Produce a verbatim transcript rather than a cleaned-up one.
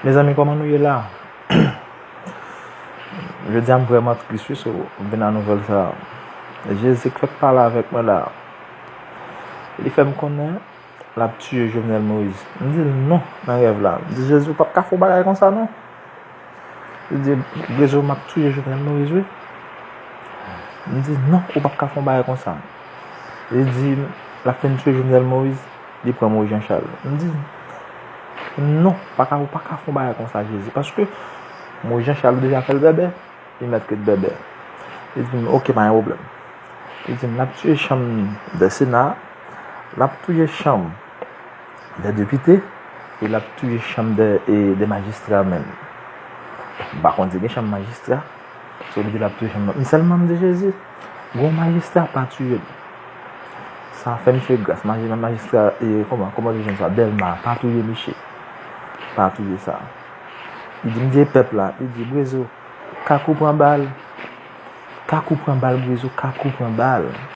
Mezanmi, kòman nou ye la? Jodi a m vrèman tris wi, so m vin a nouvèl sa a. Jezi k fèk pale avèk mwen la. Li fè m konnen l ap tiye Jovenel Moïse. M di l non nan rèv la. M di, Jezi, ou p ap ka fè yon bagay konsa non. Li di, Grezo, m ap touye Jovenel Moïse wi. M di, non, ou p ap ka fè yon bagay konsa. Li di l ap fin touye Jovenel Moïse, li pran Moïse Jean Charles. M di, non, pa ka, ou pa ka fè yon bagay konsa, Jezi. Paske Moïse Jean Charles ou deja fè l bèbè, li mèt ret bèbè. Li di m, oke, pa gen pwoblèm. Li di m, l ap touye chanm de Sena, l ap touye chanm de depite, e l ap touye chanm de, e, de majistra menm. M pa konn si gen chanm majistra. So, li di l ap touye chanm nan. M sèlman m di Jezi, gon majistra pa touye l. Sa fè misye gras. Maji-, majistra, e, kòman, kòman li jwenn sa? Dèlma, pa touye misye. Pa touye sa. Li di, m di pèp la, li di, Grezo, Kakou pran bal. Kakou pran bal, Grezo, Kakou pran bal.